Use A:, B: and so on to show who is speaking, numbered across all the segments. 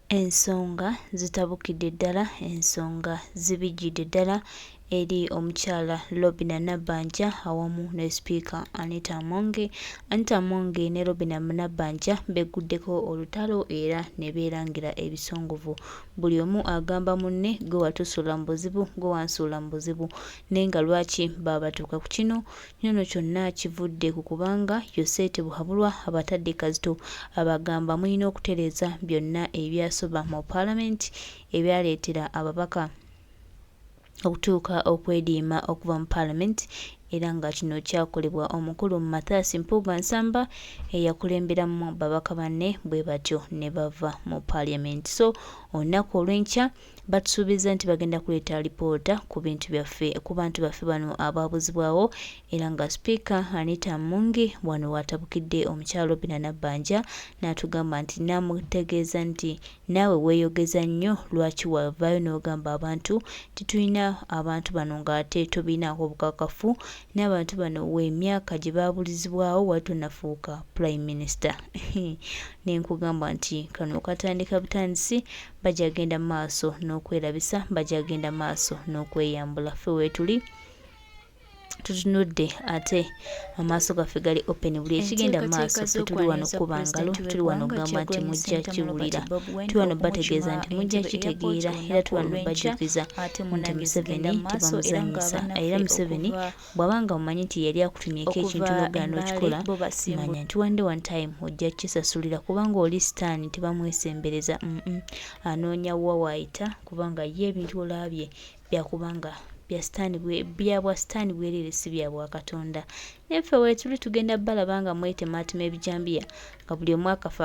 A: Ensonga zitabukidde ddala, ensonga zibijjidde ddala eri omukyala Robinah Nabbanja awamu ne sipiika Anita Among. Anita Among ne Robinah Nabbanja begguddeko olutalo era ne beerangira ebisongovu. Buli omu agamba munne ggwe watusuula mu buzibu, ggwe wansuula mu buzibu naye nga lwaki baabatuuka ku kino? Kino nno kyonna kivudde ku kubanga Yoseete Buhabulwa abatadde kazito abagamba mulina okutereeza byonna ebyasoba mu Palamenti ebyaleetera ababaka okutuuka okwediima okuva mu Palamenti era nga kino kyakolebwa omukulu Mathias Mpuuga Nsamba eyakulemberamu babaka banne bwe batyo ne bava mu Parliament. So olunaku olw'enkya Batusuubizza nti bagenda kuleeta alipoota ku bintu byaffe ku bantu baffe bano abaabuzibwawo era nga sipiika Anita Amongi wano w'atabukidde omukyala Robinah Nabbanja n'atugamba nti n'amutegeeza nti naawe weeyogeza nnyo lwaki wavaayo n'ogamba abantu nti tulina abantu bano ng'ate tobirinaako bukakafu n'abantu bano w'emyaka gye baabulizibwawo wali tonnafuuka Prime Minister ne nkugamba nti kano katandika butandisi Bajja genda maaso n'okwerabisa, bajja genda maaso n'okweyambula. Ffe weetuli tutunudde ate amaaso gaffe gali open buli ekigenda mu maaso
B: Enteekateeka
A: ffe tuli wano
B: z'okwaniriza
A: kuba ngalo
B: pulezidenti
A: tuli wano
B: w'eggwanga
A: kugamba nti
B: Kyagulanyi
A: mujja
B: Ssentamu
A: kiwulira
B: Robert Bobi Wine
A: tuli wano
B: okumukima
A: bategeeza nti mujja
B: Entebbe Airport
A: kitegeera era
B: olunaku
A: tuli wano
B: olw'enkya
A: bajjukiza
B: ate
A: nti
B: munnange zigenda
A: Museveni
B: mu maaso era nga
A: tebamuzannyisa era
B: bannaffe
A: Museveni
B: okuva
A: Bw'aba nga omanyi nti yali akutumyeko ekintu
B: okuva e
A: n'ogaana
B: Mbale
A: n'okikola,
B: bo
A: manya
B: basimbudde.
A: nti one day one time ojja kisasulira kubanga oli sitaani tebamwesembereza umm anoonya wa w'ayita kubanga ye ebintu olabye byakuba nga bya sitaani bya bwa sitaani bwereere si bya bwa Katonda. Naye ffe weetuli tugenda balaba nga mwetemaatema ebijambiya nga buli omu akafo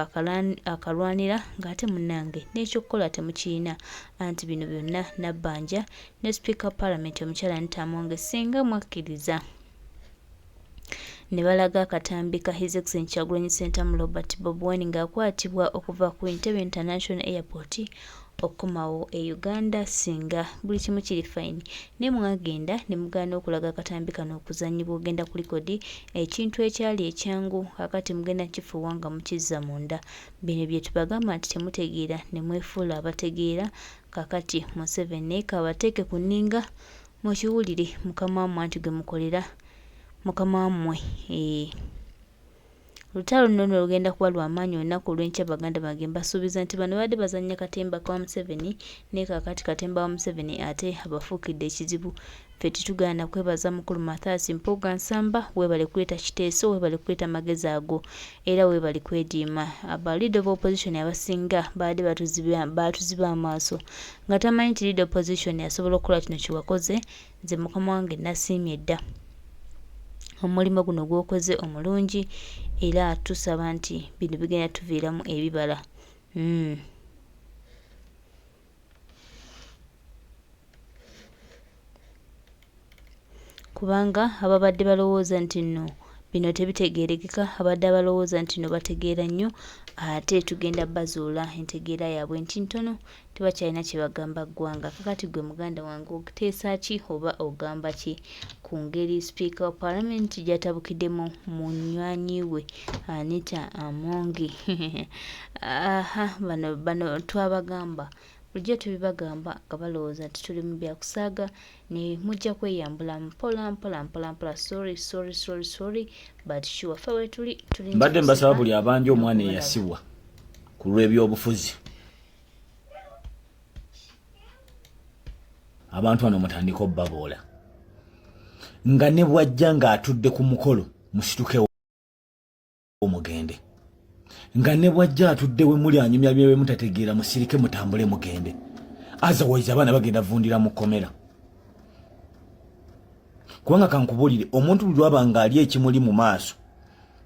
A: akalwanira ng'ate munnange n'ekyokukola temukirina anti bino byonna Nabbanja ne sipiika wa palamenti omukyala Anita Among singa mwakkiriza ne balaga akatambi ka His Excellency Kyagulanyi Ssentamu Robert Bobi Wine ng'akwatibwa okuva ku Entebbe International Airport okukomawo e Uganda singa buli kimu kiri fine naye mwagenda ne mugaana okulaga akatambi kano okuzannyibwa ogenda ku likodi ekintu ekyali ekyangu kakati mugenda kifuuwa nga mukizza munda bino bye tubagamba nti temutegeera ne mwefuula abategeera Kakati Museveni kabateeke ku nninga mukiwulire mukama wammwe anti gwemukolera mukama wammwe eeh. Olutalo luno nno lugenda kuba lwa maanyi olunaku olw'enkya baganda bange mbasuubiza nti bano babadde bazannya katemba ka Museveni naye kakati katemba wa Museveni ate abafuukidde ekizibu. Ffe tetugaana kwebaza mukulu Mathias Mpuuga Nsamba webale kuleeta kiteeso webale kuleeta magezi ago era webale kwediima. Aba leader of opposition abasinga baadde baatuziba amaaso nga tamanyi nti leader opposition asobola okukola kino kyewakoze nze mukama wange nasiimye dda omulimo guno gwokoze omulungi era tusaba nti bino bigenda tuviiramu ebibala. Mm. Kubanga ababadde balowooza nti nno bino tebitegeerekeka, abadde abalowooza nti nno bategeera nnyo, ate tugenda bazuula entegeera yaabwe nti ntono, tebakyalina kye bagamba ggwanga. Kakati ggwe muganda wange oteesa ki oba ogamba ki ku ngeri sipiika wa palamenti gy'atabukiddemu munywanyi we Anita Amongi? Aha, bano bano twabagamba Bulijjo tubibagamba nga balowooza nti tuli mu bya kusaaga naye mujja kweyambula mpola mpola mpola mpola sorry sorry sorry sorry but sure ffe wetuli tulinze
C: Mbadde mbasaba
A: kuseka
C: buli abanja omwana
A: n'okubalaba.
C: eyasibwa ku lw'ebyobufuzi abantu bano mutandike obbaboola nga ne bwajja ng'atudde ku mukolo musitukewo mugende nga ne bwajja atudde we muli anyumya bye mutategeera musirike mutambule mugende otherwise abaana bagenda vundira mu kkomera kubanga kankubuulire omuntu buli lwaba ng'ali ekimuli mu maaso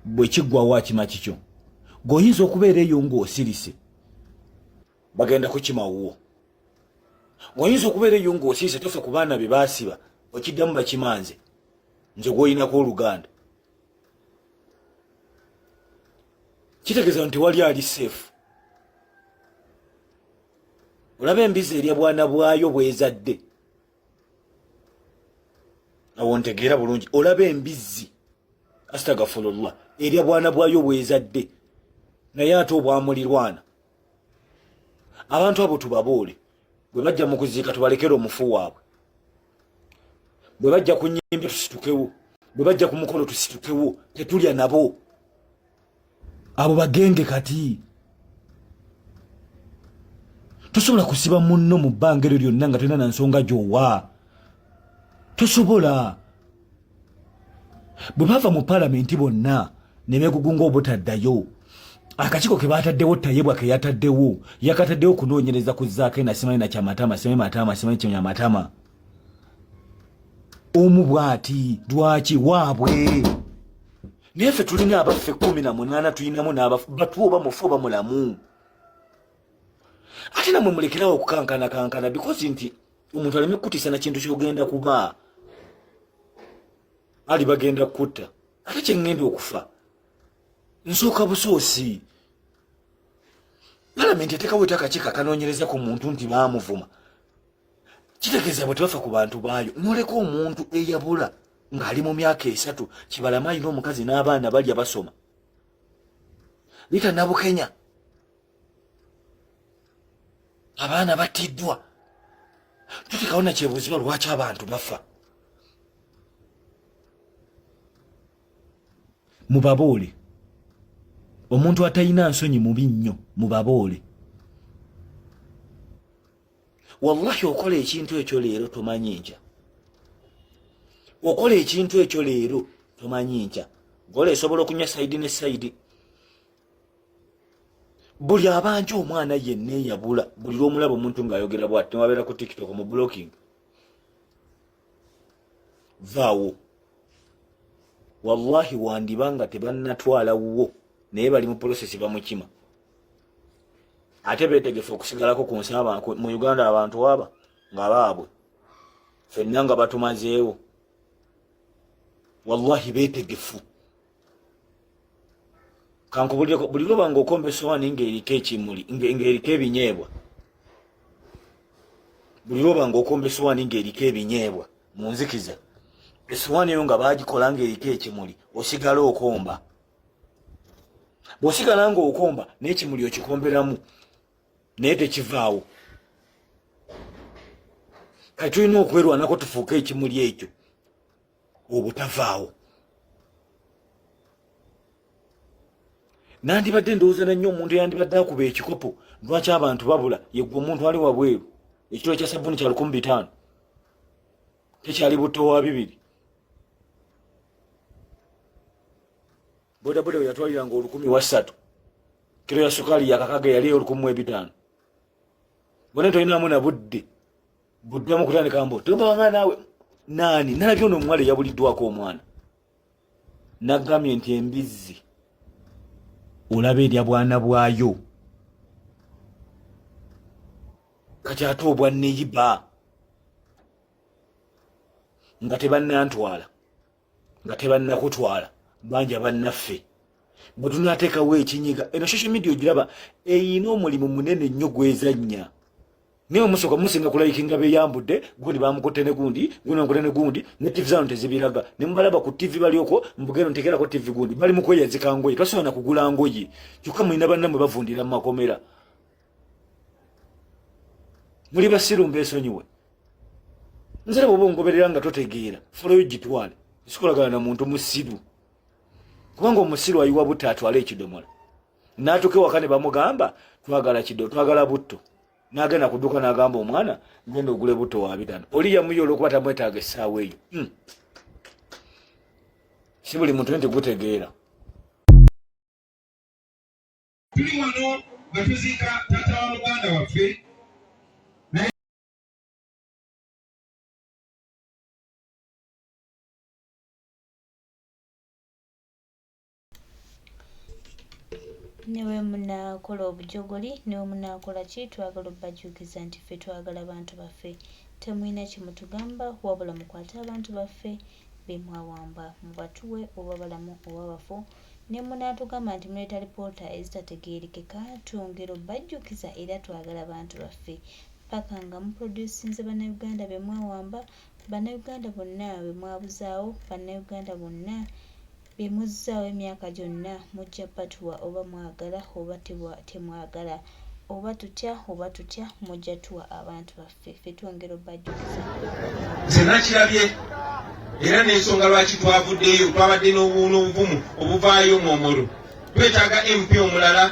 C: bwe kiggwawo akima kikyo gweoyinza okubeera eyo ng'osirise bagenda kukima wuwo ng'oyinza okubeera eyo ng'osirise tofa ku baana be baasiba okiddamu bakimanze nze gwoyinako oluganda kitegeeza nti wali ali seefu olaba embizi erya bwana bwayo bwezadde awo ntegeera bulungi olaba embizzi astagafulullah erya bwana bwayo bwezadde naye ate obwamulirwana Abantu abo tubaboole, bwe bajja mu kuziika tubalekere omufu waabwe, bwe bajja ku nyimbe tusitukewo, bwe bajja ku mukolo tusitukewo, tetulya nabo. Abo bagenge. Kati tosobola kusiba munno mu bbanga eryo lyonna nga tolina na nsonga gy'owa, tosobola. Bwe bava mu palamenti bonna ne beegugunga obutaddayo, akakiiko ke baataddewo, Tayebwa ke yataddewo, yakataddewo kunoonyereza ku Zaake na simanyi na kyamatama, simanyi matama, simanyi kyamatama omu bw'ati. Lwaki waabwe? Naye ffe tulina abaffe 18, tulinamu n'abafu batu, oba mufu oba mulamu. Ate namwe mulekerawo okukankanakankana, because nti omuntu aleme kukutiisa na kintu kyogenda kuba ali bagenda kukutta. Ate kyeŋŋenda okufa nsooka busoosi. Palamenti eteekawo eta akakiiko akanoonyereza ku muntu nti baamuvuma? Kitegeeza bwe tebafa ku bantu baayo. Noleka omuntu eyabula ng'ali mu myaka 3, Kibalama, alina omukazi n'abaana, balya, basoma. Rita Nabukenya, abaana battiddwa. Tutekawo nakyebuuzibwa lwaki abantu bafa. Mubaboole. Omuntu atalina nsonyi mubi nnyo, mubaboole. Wallahi, okola ekintu ekyo leero tomanyi nkya, okola ekintu ekyo leero tomanyi nkya. Gola esobola okunywa side ne side. Buli abanja omwana yenna eyabula, buli lwomulaba omuntu ng'ayogera bwati newabeera ku TikTok, mu blocking, vaawo. Wallahi, wandiba nga tebannatwala wuwo, naye bali mu process, bamukima, ate beetegefu okusigalako ku nsi. Mu Uganda abantu aba nga baabwe fenna nga batumazeewo. Wallahi, beetegefu. Kankubulireko, buli lwoba nga okomba esowaani ng'eriko ekimuli, ng'eriko ebinyeebwa, buli lwoba nga okomba esowaani ng'eriko ebinyeebwa mu nzikiza, esowaani eyo nga baagikola ng'eriko ekimuli, osigala okomba. Bw'osigala ng'okomba n'ekimuli okikomberamu, naye tekivaawo. Kati tulina okwerwanako tufuuke ekimuli ekyo obutavaawo. Nandibadde ndowooza nannyo omuntu yandibadde akuba ekikopo lwaki abantu babula. Yegwe omuntu ali wabweru, ekiro kya sabuni kya 1500, tekyali butto wa 2. Bodaboda we yatwaliranga olukumi wa ssatu, kiro ya sukaali yakakaga yali 1500. Bona tolinamu na budde buddamu kutandika mbu tobanga naawe naani. Nalabye ono omuwala eyabuliddwako omwana, nagambye nti embizzi olaba erya bwana bwayo, kati ate obwa neyiba nga tebannantwala, nga tebannakutwala. Banja bannaffe, bwe tunateekawo ekinyiga, eno social media ogiraba eyina omulimu munene nnyo gwezannya. Naye omusooka musinga kulayikinga beyambudde, gundi bamukutte ne gundi, gundi bamukutte ne gundi, ne TV zano tezibiraga, ne mubalaba ku TV balyoko mbugendo ntekerako TV gundi bali mu kweyazika ngoye, tosobola na kugula ngoye, kyokka mulina bannammwe bavundira mu makomera. Muli basiru, mbeesonyiwe. Nze bwoba ongoberera nga totegeera, foloyo gitwale. Sikolagana na muntu musiru, kubanga omusiru ayiwa butto atwale ekidomola, n'atuuka ewaka ne bamugamba twagala kido, twagala butto, n'agenda ku dduka n'agamba omwana genda ogule butto wa 500. Oli yamuyo olwokuba tamwetaaga essaawa eyo. Si buli muntu nti gutegeera.
B: Tuli wano nga tuziika taata wa muganda waffe.
A: Ne bwe munaakola obujogoli, ne bwe munaakola ki, twagala obbajjukiza nti ffe twagala bantu baffe. Temulina kye mutugamba, wabula mukwate abantu baffe be mwawamba mubatuwe, oba balamu oba bafu. Ne munaatugamba nti muleeta lipoota ezitategeerekeka, twongera obbajjukiza era twagala bantu baffe paka nga muproducinze Bannayuganda be mwawamba, Bannayuganda bonna be mwabuzaawo, Bannayuganda bonna be muzzaawo emyaka gyonna. Mujja batuwa oba mwagala oba temwagala. Oba tutya oba tutya mujja tuwa abantu baffe ffe twongera obajjukiza.
B: Nze nakirabye era n'ensonga lwaki twavuddeyo twabadde n'obuvumu obuvaayo mu Omoro. Twetaaga MP omulala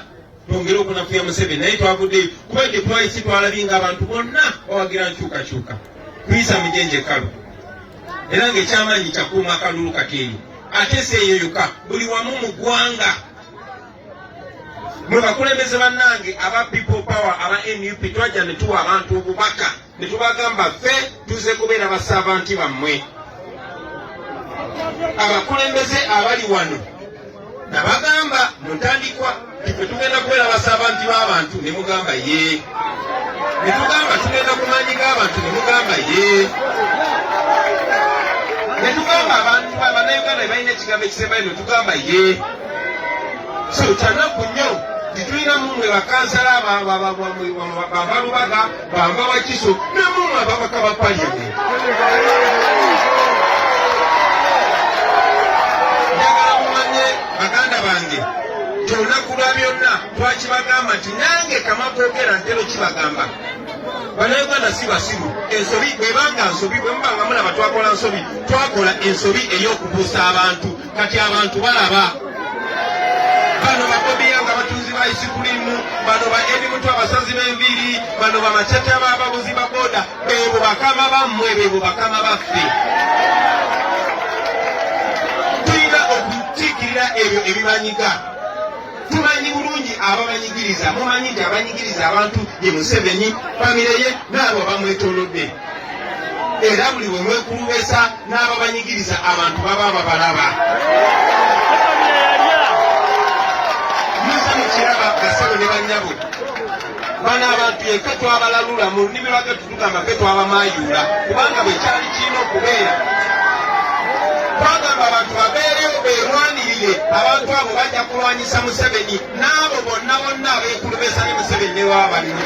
B: twongere okunafuya Museveni naye twavuddeyo kuba gye twayise twalabye ng'abantu bonna bawagira nkyukakyuka kuyisa mujenje kkalu era ng'ekyamaanyi kyakuuma akalulu kati eyo ate si eyo yokka buli wamu mu ggwanga. Mwe bakulembeze bannange aba People Power aba nup twajja ne tuwa abantu obubaka ne tubagamba ffe tuze kubeera basaavanti bammwe. Abakulembeze abali wano nabagamba mu ntandikwa nti ffe tugenda kubeera basaavanti b'abantu ne mugamba ye ne tugamba tugenda ku maanyi g'abantu ne mugamba ye ne tugamba abantu bannayuganda balina ekigambo ekisembayo ne tugamba ye. So kyanaku nnyo nti tulina mumwe bakansala bambalubaga bamba wakiso namumwe ababaka ba parliament. Njagala mumanye baganda bange nti olunaku lwa byonna twakibagamba nti nange kamakwogera ntero kibagamba Bannayuganda si basiru. Ensobi bwebanga nsobi, bwe muba nga mulaba twakola nsobi, twakola ensobi ey'okubuusa abantu. Kati abantu balaba bano babobi nga batunzi ba isikulimu, bano ba Eddie Mutwe abasazi b'enviiri, bano bamacate abababuzi ba boda, beebo bakama bammwe, beebo bakama baffe. Tulina okukiikirira ebyo ebibanyiga. Tumanyi bulungi ababanyigiriza, mumanyi nti abanyigiriza abantu ye Museveni, famire ye n'abo abamwetoolodde. Era buli we mwekulubesa n'ababanyigiriza abantu baba babalaba. Muze mukiraba basebo ne bannyabo, bano abantu yeffe twabalalula mu lulimi lwaffe tugamba ffe twabamayuula, kubanga bwe kyali kirina okubeera. Twagamba abantu babeerewo beerwanirire, abantu abo bajja kulwanyisa Museveni n'abo bonna bonna abeekulubesa ne Museveni ne baba balimu.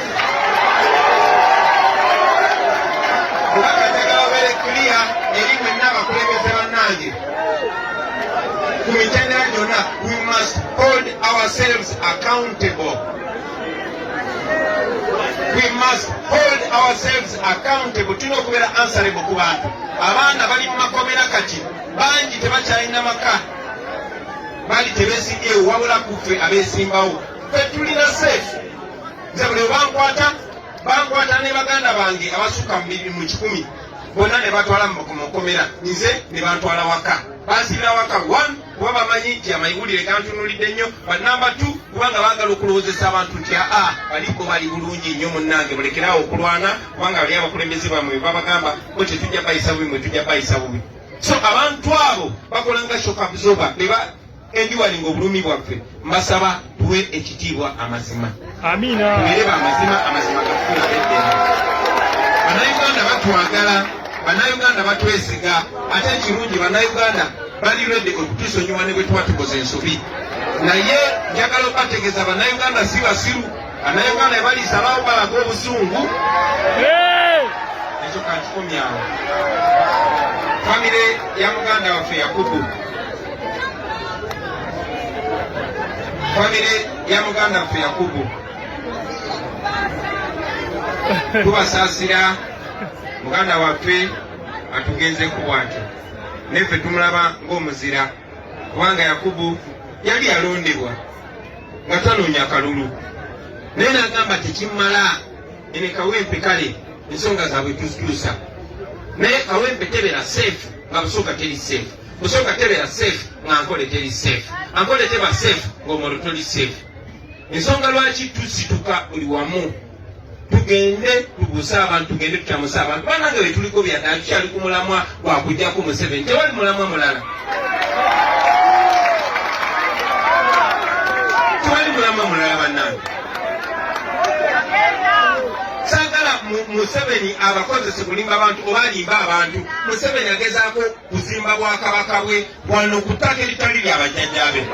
B: Kubanga njagala obeere clear eri mwenna abakulembeze bannange ku mitendera gyonna, we must hold ourselves accountable. We must hold ourselves accountable. Tulina okubeera answerable ku bantu. Abaana bali mu makomera kati bangi tebakyalina maka, bali tebesimbyewo, wabula ku ffe abeesimbawo ffe tulina safe. Nze buli bankwata bankwata ne baganda bange abasukka mu 100 bonna ne batwala mu makomera, nze ne bantwala waka, bansibira waka. One, kuba bamanyi nti amawulire gantunulidde nnyo, but number two, kubanga baagala okulowoozesa abantu nti aa baliko bali bulungi nnyo. Munnange mulekerawo okulwana, kubanga bali abakulembeze bammwe babagamba bo tetujja bayisa bubi, mwe tujja bayisa bubi. So abantu abo bakola nga shock absorber, beba enduring obulumi bwaffe. Mbasaba tuwe ekitiibwa amazima.
D: Amiina.
B: Tubeere bamazima, amazima gafuula eddembe. Bannayuganda batwagala, bannayuganda batwesiga, ate ekirungi bannayuganda bali ready okutusonyiwa ne bwe tuba tukoze ensobi. Naye njagala okubategeeza bannayuganda si basiru, bannayuganda balisalawo balaga obusungu. Ekyo kankikomyawo. Famire ya muganda waffe Yakubu, famire ya muganda waffe Yakubu, tubasaasira. Muganda waffe atugenzeku bw'atyo, neffe tumulaba ng'omuzira, kubanga Yakubu yali alondebwa nga tanoonya kalulu, naye n'agamba tekimmala ene Kawempe, kale ensonga zaabwe tuzituusa, naye Kawempe tebeera safe nga Busoga teri safe, Busoga tebeera safe nga Ankole teri safe, Ankole teba safe ng'Omoro toli safe. Ensonga lwaki tusituka buli wamu tugende tubuuse abantu, tugende tukyamuse abantu banange betuliko byaddala, tukyali ku mulamwa gwakujjako Museveni, tewali mulamwa mulala, tewali mulamwa mulala bannange. Saagala Museveni abakozese kulimba abantu oba alimba abantu. Museveni agezaako kuzimba bwakabaka bwe wano ku ttaka eritali lya bajjajjaabe.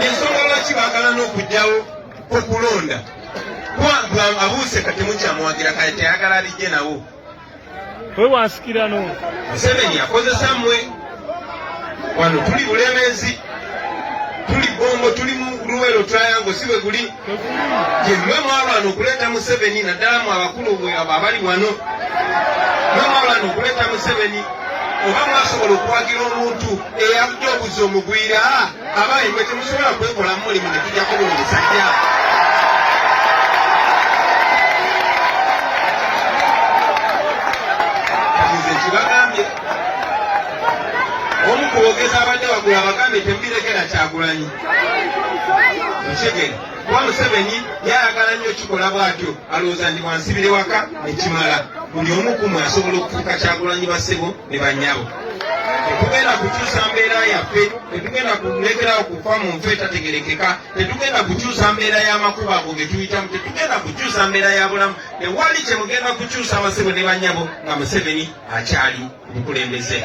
B: Ensonga lwaki baagala n'okugyawo okulonda, kuba abuuse kati mukyamuwagira, kale teyagala abijje nawo.
D: We wansikirano.
B: Museveni akozesa mmwe. Wano tuli Bulemeezi, tuli Bombo, tuli mu Luwero. Yellow Triangle, si bwe guli? Gyemmwe mwalwana okuleeta Museveni, naddala mu abakulu abo abali wano, mwe mwalwana okuleeta Museveni. Oba mwasobola okuwagira omuntu eyajja okuzza omugwira, abayi mwe temusobola kwekolamu mulimu ne tujjako buno musajja. Kati nze nkibagambye, omu ku boogezi abadde waggulu abagambye temubirekera Kyagulanyi. Okitegeera? Kuba Museveni yayagala nnyo kikola bw'atyo, alowooza nti bwansibire waka nekimala. Buli omu kumwe asobola okufuuka Kyagulanyi, bassebo ne bannyabo. Tetugenda kukyusa mbeera yaffe, tetugenda kulekerawo kufa mu nfa etategerekeka, tetugenda kukyusa mbeera y'amakubo ago ge tuyitamu, tetugenda kukyusa mbeera ya bulamu. Tewali kye mugenda kukyusa, abasebo ne bannyabo, nga Museveni akyali bukulembeze.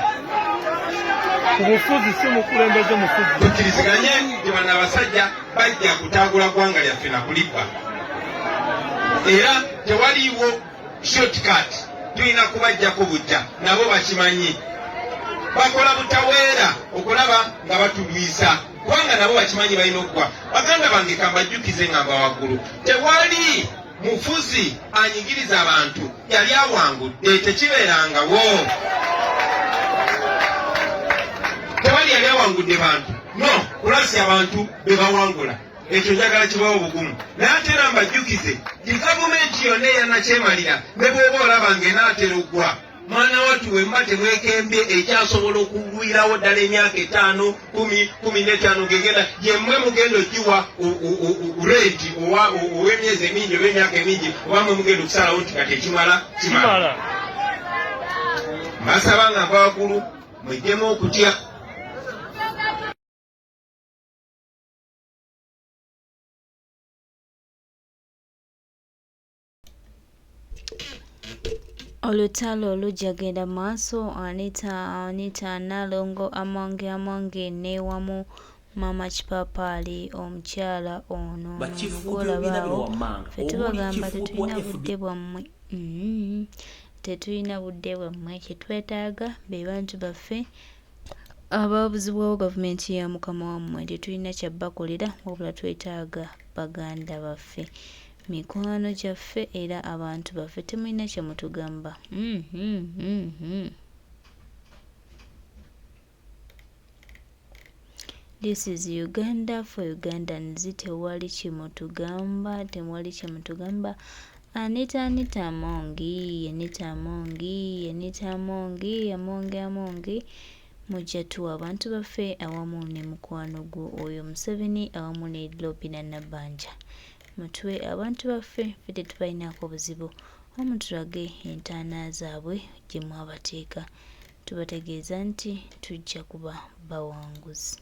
D: Ku bufuzi si mukulembeze mufuzi.
B: Tukkiriziganye nti bano abasajja bajja kutaagula ggwanga lyaffe na kulibba, era tewaliiwo shortcut, tulina kubajjako bujja. Nabo bakimanyi, bakola butaweera okulaba nga batulwisa, kubanga nabo bakimanyi balina okugwa. Baganda bange, kambajjukize nga nva waggulu, tewali mufuzi anyigiriza abantu yali awangudde, tekibeerangawo. Tewali yali awangudde bantu, no kulasi abantu be bawangula. Ekyo njagala kibawo obugumu. Naye ate era mbajjukize nti gavumenti yonna eyanakyemalira, ne bw'oba olaba ng'enaatera oggwa, mwana wattu, we muba temwekembye, ekyasobola okugwirawo ddala emyaka 5, 10, 15 gegenda. Yemmwe mugenda ogiwa renti ow'emyezi emingi oba emyaka emingi, oba mwe mugenda okusalawo nti kati ekimala kimala. Mbasaba nga nva waggulu mwejjemu okutya.
A: Olutalo lujja genda maaso. Anita Anita Nalongo Amonge Amonge ne wamu Maama Kipapaali omukyala ono
E: Bakifuuti
A: gwolabaawo
E: bino wammanga
A: ffe
E: omuli
A: tubagamba
E: kifuuti wa
A: tetulina
E: FB
A: budde bwammwe, Tetulina budde bwammwe, kye twetaaga be bantu baffe abaabuzibwawo gavumenti ya mukama wammwe. Tetulina kya bakolera, wabula twetaaga baganda baffe, mikwano gyaffe era abantu baffe. Temulina kye mutugamba. This is Uganda for Ugandans. Tewali kyemutugamba, tewali kyemutugamba. Anita Anita Amongi, Anita Amongi, Anita Amongi, Amongi Amongi, mujja tuwa abantu baffe awamu ne mukwano gwo oyo Museveni awamu ne Lopina Nabbanja. Mutuwe abantu baffe, ffe tetubalinaako buzibu. Omutulage entaana zaabwe gye mwabateeka. Tubategeeza nti tujja kuba bawanguzi.